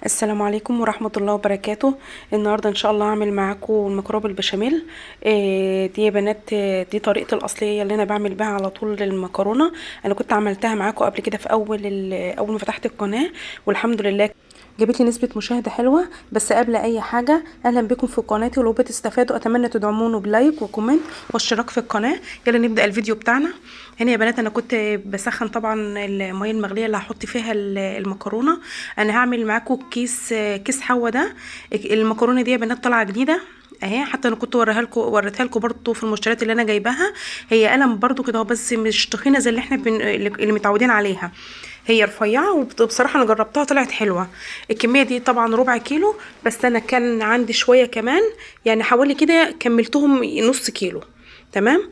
السلام عليكم ورحمة الله وبركاته. النهاردة ان شاء الله هعمل معاكم المكرونة بالبشاميل. دي يا بنات، دي طريقتي الاصلية اللي انا بعمل بها على طول المكرونة. انا كنت عملتها معاكم قبل كده في اول ما فتحت القناة، والحمد لله جابت لي نسبة مشاهدة حلوة. بس قبل اي حاجة، اهلا بكم في قناتي، ولو بتستفادوا اتمنى تدعموني ب like و comment واشتراك في القناة. يلا نبدأ الفيديو بتاعنا. هنا يا بنات انا كنت بسخن طبعا المية المغلية اللي هحط فيها المكرونة. انا هعمل معاكم كيس حوا ده. المكرونة دي يا بنات طالعة جديدة اهي، حتى انا كنت وريتها لكم برضو في المشتريات اللي انا جايباها. هي قلم برضو كده بس مش تخينة زي اللي احنا اللي متعودين عليها، هي رفيعة، وبصراحة انا جربتها طلعت حلوة. الكمية دي طبعا ربع كيلو، بس انا كان عندي شوية كمان، يعني حوالي كده كملتهم نص كيلو. تمام.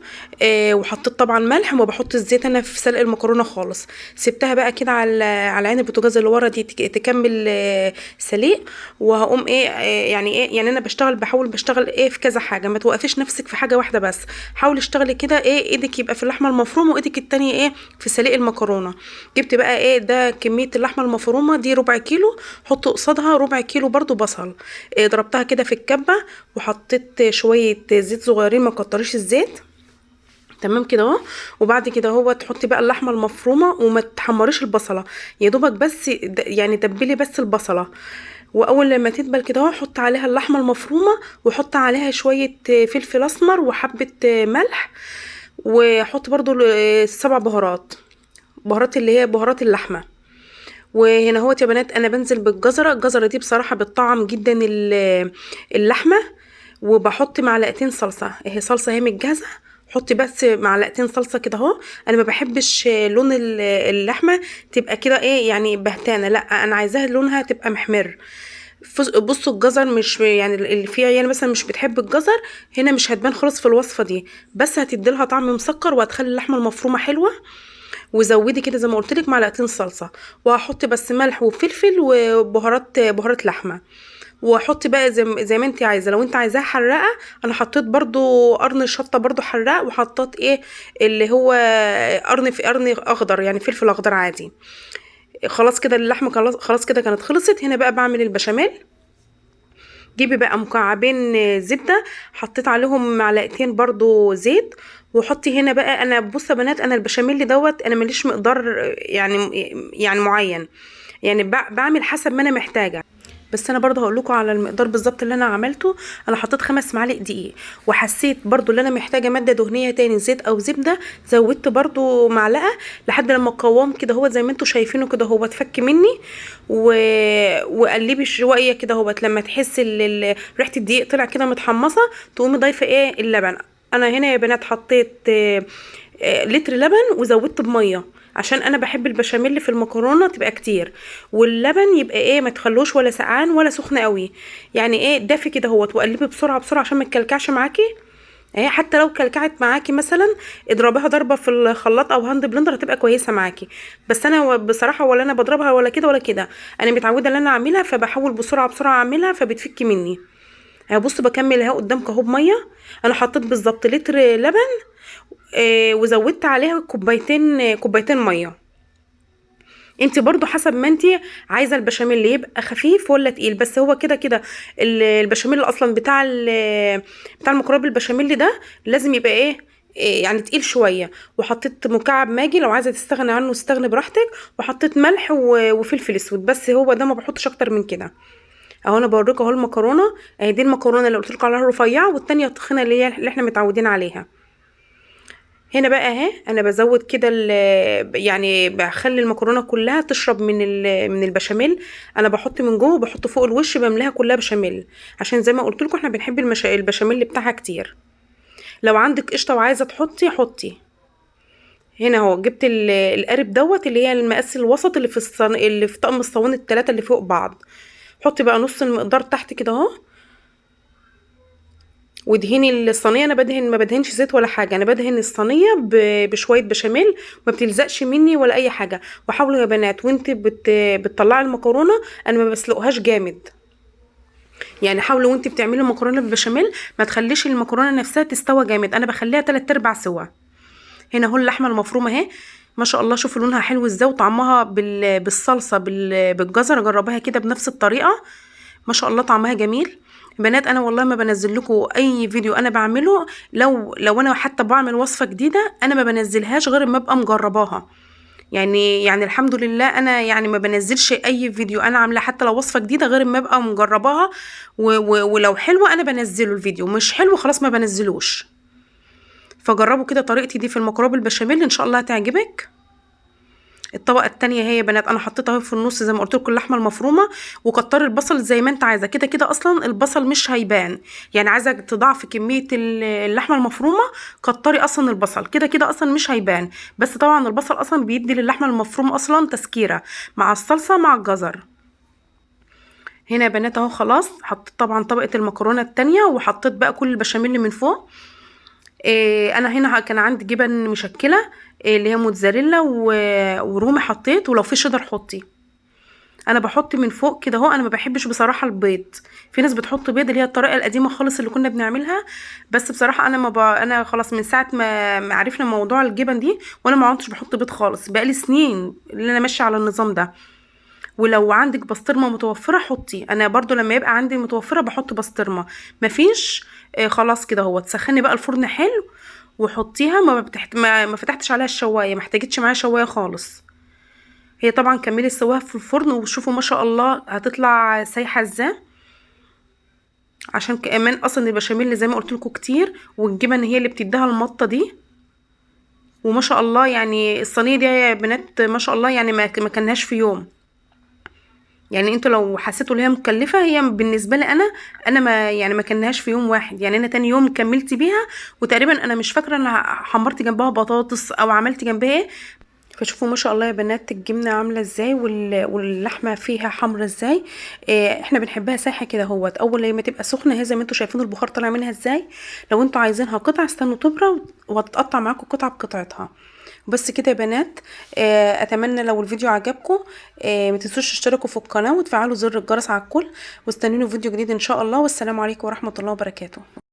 وحطيت طبعا ملح، وما بحط الزيت انا في سلق المكرونه خالص. سبتها بقى كده على عين البوتاجاز اللي ورا دي تكمل سليق. وهقوم ايه، يعني ايه، يعني انا بشتغل، بحاول بشتغل ايه في كذا حاجة، ما توقفيش نفسك في حاجة واحدة بس، حاولي اشتغلي كده ايه، ايدك يبقى في اللحمة المفرومه وايدك التانية ايه في سليق المكرونه. جبت بقى ايه ده كمية اللحمة المفرومه دي ربع كيلو، حط قصادها ربع كيلو برضو بصل. ضربتها كده في الكبه، وحطيت شوية زيت صغيرين، ما كتريش الزيت. تمام كده اهو. وبعد كده اهو تحطي بقى اللحمة المفرومه، وما تحمريش البصله، يا دوبك بس يعني دبلي بس البصله. واول لما تدبل كده اهو حط عليها اللحمة المفرومه، وحط عليها شوية فلفل اسمر وحبه ملح، وحط برضو 7 بهارات، بهارات اللي هي بهارات اللحمة. وهنا اهوت يا بنات انا بنزل بالجزره، الجزره دي بصراحة بتطعم جدا اللحمة. وبحط معلقتين صلصه، اهي صلصه اهي متجهزه، حطي بس معلقتين صلصه كده اهو. انا ما بحبش لون اللحمة تبقى كده ايه يعني بهتانه، لا انا عايزاها لونها تبقى محمر. بصوا الجزر مش يعني اللي في عيال مثلا مش بتحب الجزر، هنا مش هتبان خالص في الوصفة دي، بس هتدي لها طعم مسكر وهتخلي اللحمة المفرومه حلوة. وزودي كده زي ما قلت لك معلقتين صلصه، وهحط بس ملح وفلفل وبهارات، بهارات لحمه. واحط بقى زي ما انت عايزه، لو انت عايزاها حراقه انا حطيت برضو قرن شطه برضو حراق، وحطيت ايه اللي هو قرن في قرن اخضر، يعني فلفل اخضر عادي. خلاص كده اللحمة خلاص كده كانت خلصت. هنا بقى بعمل البشاميل. جيبي بقى مكعبين زبدة، حطيت عليهم معلقتين برضو زيت. وحطي هنا بقى، انا بصوا يا بنات انا البشاميل دوت انا ماليش مقدار يعني معين، يعني بعمل حسب ما انا محتاجه. بس انا برضو هقول لكم على المقدار بالظبط اللي انا عملته. انا حطيت 5 معالق دقيق، وحسيت برضو ان انا محتاجه مادة دهنية تاني، زيت او زبدة، زودت برضو معلقه لحد لما القوام كده هو زي ما انتم شايفينه كده هو اتفك مني. وقلبي شوية كده هو لما تحس ريحه الدقيق طلع كده متحمصه، تقومي ضايفه ايه اللبن. انا هنا يا بنات حطيت لتر لبن وزودت بميه، عشان انا بحب البشاميل في المكرونه تبقى كتير، واللبن يبقى ايه ما تخلوش ولا سقعان ولا سخن قوي، يعني ايه دافي كده اهوت. وقلبي بسرعة بسرعة عشان ما تكلكعش معاكي. اهي حتى لو كلكعت معاكي مثلا اضربيها ضربه في الخلاط او hand blender هتبقى كويسة معاكي. بس انا بصراحة ولا انا بضربها ولا كده ولا كده، انا متعوده ان انا اعملها، فبحاول بسرعة بسرعة اعملها فبتفك مني. اهي بصوا بكمل اهو قدامكم اهو بميه. انا حطيت بالظبط لتر لبن، وزودت عليها كوبايتين مية. انت برضو حسب ما انت عايزه البشاميل يبقى خفيف ولا تقيل، بس هو كده كده البشاميل اصلا بتاع المكرونه بالبشاميل ده لازم يبقى ايه، يعني تقيل شوية. وحطيت مكعب ماجي، لو عايزه تستغني عنه استغني براحتك. وحطيت ملح وفلفل اسود، بس هو ده، ما بحطش اكتر من كده. اهو انا بوريكم اهو المكرونه، اهي دي المكرونه اللي قلت لكم عليها الرفيعة، والتانية التخينه اللي هي اللي احنا متعودين عليها. هنا بقى اهي انا بزود كده يعني بخلي المكرونه كلها تشرب من البشاميل. انا بحط من جوه وبحط فوق الوش، بملاها كلها بشاميل، عشان زي ما قلت لكم احنا بنحب البشاميل بتاعها كتير. لو عندك قشطه وعايزه تحطي حطي. هنا اهو جبت القارب دوت اللي هي المقاس الوسط اللي في اللي في طقم الصواني التلاتة اللي فوق بعض. حطي بقى نص المقدار تحت كده اهو، ودهني الصينية. انا ما بدهنش زيت ولا حاجة، انا بدهن الصينية بشوية بشاميل، ما بتلزقش مني ولا اي حاجة. وحاولوا يا بنات وانت بتطلعي المكرونه، انا ما بسلقهاش جامد، يعني حاولوا وانت بتعملي المكرونه بالبشاميل ما تخليش المكرونه نفسها تستوى جامد، انا بخليها 3/4 سوا. هنا اهو اللحمة المفرومه اهي، ما شاء الله شوفوا لونها حلو ازاي، وطعمها بالصلصه بالجزر. جربوها كده بنفس الطريقة، ما شاء الله طعمها جميل. بنات انا والله ما بنزل لكم اي فيديو انا بعمله، لو انا حتى بعمل وصفه جديدة انا ما بنزلهاش غير ما ابقى مجرباها. يعني الحمد لله انا يعني ما بنزلش اي فيديو انا عامله حتى لو وصفه جديدة غير ما ابقى مجرباها، ولو حلوة انا بنزله الفيديو، مش حلو خلاص ما بنزلوش. فجربوا كده طريقتي دي في المكرونه بالبشاميل، ان شاء الله هتعجبك. الطبقة التانية هي يا بنات انا حطيتها في النص زي ما قلت لكم اللحمة المفرومه، وكتري البصل زي ما انت عايزه، كده كده اصلا البصل مش هيبان، يعني عايزه تضاعفي كمية اللحمة المفرومه كتري اصلا البصل، كده كده اصلا مش هيبان. بس طبعا البصل اصلا بيدي للحمه المفرومه اصلا تسكيره مع الصلصه مع الجزر. هنا يا بنات اهو خلاص حطيت طبعا طبقه المكرونه التانية، وحطيت بقى كل البشاميل من فوق. انا هنا كان عندي جبن مشكلة، اللي هي موتزاريلا ورومي حطيت، ولو في شيدر حطي. انا بحط من فوق كده اهو. انا ما بحبش بصراحة البيض، في ناس بتحط بيض اللي هي الطريقة القديمة خالص اللي كنا بنعملها، بس بصراحة انا ما انا خلاص من ساعة ما عرفنا موضوع الجبن دي وانا ما عدتش بحط بيض خالص، بقالي سنين اللي انا ماشية على النظام ده. ولو عندك بسطرمه متوفرة حطي، انا برضو لما يبقى عندي متوفرة بحط بسطرمه، مفيش خلاص كده اهو. تسخني بقى الفرن حلو وحطيها، ما فتحتش عليها الشوايه، ما احتاجتش معايا شوايه خالص. هي طبعا كملي سواها في الفرن، وشوفوا ما شاء الله هتطلع سايحه ازاي، عشان كمان اصلا البشاميل زي ما قلت لكم كتير، والجبن هي اللي بتديها المطه دي. وما شاء الله يعني الصينية دي يا بنات ما شاء الله يعني ما كناش في يوم. يعني انتوا لو حسيتوا ان هي مكلفة، هي بالنسبة لي انا ما يعني ما كناش في يوم واحد، يعني انا تاني يوم كملت بيها، وتقريبا انا مش فاكره انا حمرت جنبها بطاطس او عملت جنبها ايه. فشوفوا ما شاء الله يا بنات الجبنة عامله ازاي، واللحمة فيها حمرا ازاي. احنا بنحبها سايحه كده اهوت، اول لما تبقى سخنة هي زي ما انتوا شايفين البخار طالع منها ازاي. لو انتوا عايزينها قطع استنوا تبرد وهتتقطع معاكم قطعه بقطعتها. بس كده يا بنات، اتمنى لو الفيديو عجبكم، ما تنسوش تشتركوا في القناة وتفعلوا زر الجرس على الكل، واستنوني في فيديو جديد ان شاء الله. والسلام عليكم ورحمة الله وبركاته.